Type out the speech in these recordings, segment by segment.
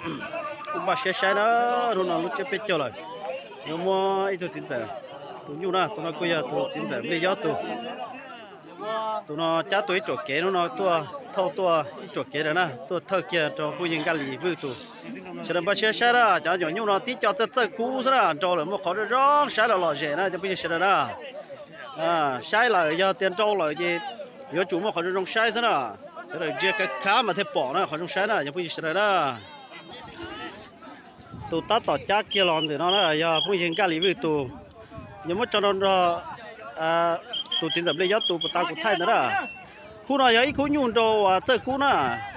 Kuj npaj siab saib na, hnub no lub tsiab peb caug lawm, yuav muab ib tug txiv ntxawm, tus nyuj na, tus no kuj yog tus txiv ntxawm Npliaj Yob tus. Tus no cab tuaj ib ruam kev, hnub no tuaj thauj tuaj ib ruam kev lawm na, tuaj thawj kiag rau phooj ywg Nkaj Lis Vwj tus. Sawv daws npaj siab saib na, cov nyuam nyuj no tib co txawj txawj kub xwb na, nrau lawm muaj qhov zoo zoo saib los lom zem na cov phooj ywg sawv daws na. Saib lawm yog tias nrau lawm ces yuav tsum muaj qhov zoo zoo saib xwb na. Sawv daws ntsia khav khav mas thiaj pom na qhov zoo saib na cov phooj ywg sawv daws na. Tus tab tom cab kiag los ntawm no na yog phooj ywg Nkaj Lis Vwj tus, yuav muab tso nrau nrog tus txiv ntxawm Npliaj Yob tus puas tas kuv thaij ntawd na. Khub no yog ib khub nyuj nrau uas txawj kub na,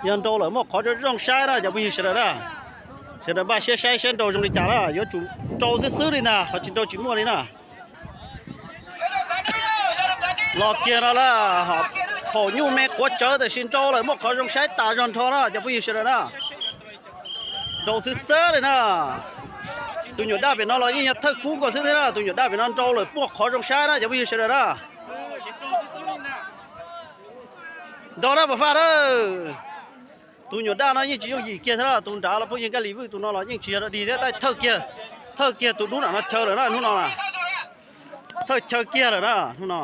yog nrau lawm muaj qhov zoo zoo saib na cov phooj ywg sawv daws na. Sawv daws npaj siab saib saib nrau zoo li cas na, yuav tsum nrau xwb xwb li ntag, qhov tsis nrau tsis muaj li na. Los kiag no lawm, phaum nyuj me quav tsawv tab sis nrau lawm muaj qhov zoo saib tas zog nrho na cov phooj ywg sawv daws na. Nrau xwb xwb li na. Tus nyuam daj pem no los yeej yog thawj kub nkaus xwb thiab na, tus nyuam daj pem no nrau lawm muaj qhov zoo saib na cov phooj ywg sawv daws na. Nrau na puas faj na. Tus nyuam daj no yeej tsis yooj yim kiag thiab, tus nrad los phooj ywg Nkaj Lis Vwj tus no los yeej tsis yog dog dig thiab, tab thawj kiag, thawj kiag tus dub nram no chaw lawm na hnub no. Thawj chaw kiag lawm na hnub no.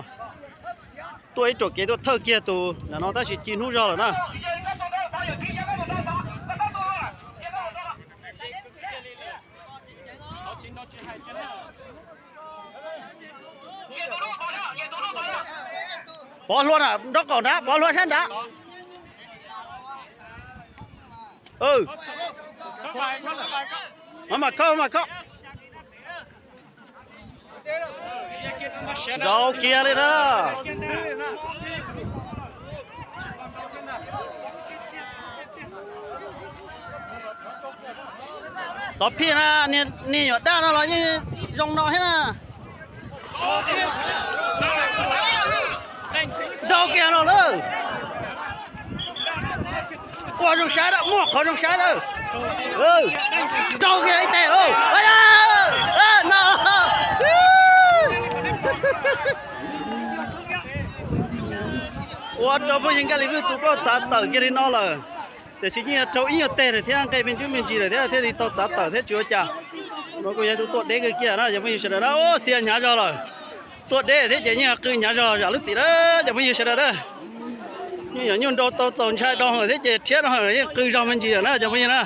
Tuaj ib ruam kev tuaj thawj kiag tus nram no tab sis ci hnub zog lawm na. Pov hlua na, nraub qaum nrad, pov hlua sab nrad. Mas khawb, mas khawb. Nrau kiag li na. Xov phij na, niag nyuam daj no los yeej zoo no thiab na. Nrau kiag no lawm. Ua zoo saib lawm, muaj qhov zoo saib lawm. Nrau kiag ib teg lawm. No. Ua rau phooj ywg Nkaj Lis Vwj tus koj txav tawm kiag li no lawm. Tiam sis yeej yog raug ib nyuag teg lawm thiab, nqe me ntsuj me ntsis lawm thiab thiaj li tau txav tawm thiab tsis ua cas. No kuj yog tus tuaj deb kawg kiag na cov phooj ywg sawv daws na. Xiab hnyav zog lawm. Tuaj deb thiab ces yeej qw hnyav zog zam lub txim na cov phooj ywg sawv daws na. Yeej yog nyuj nrau tau txaus ntshai do thiab ces rhiab no yeej qw zog me ntsis lawm na cov phooj ywg na.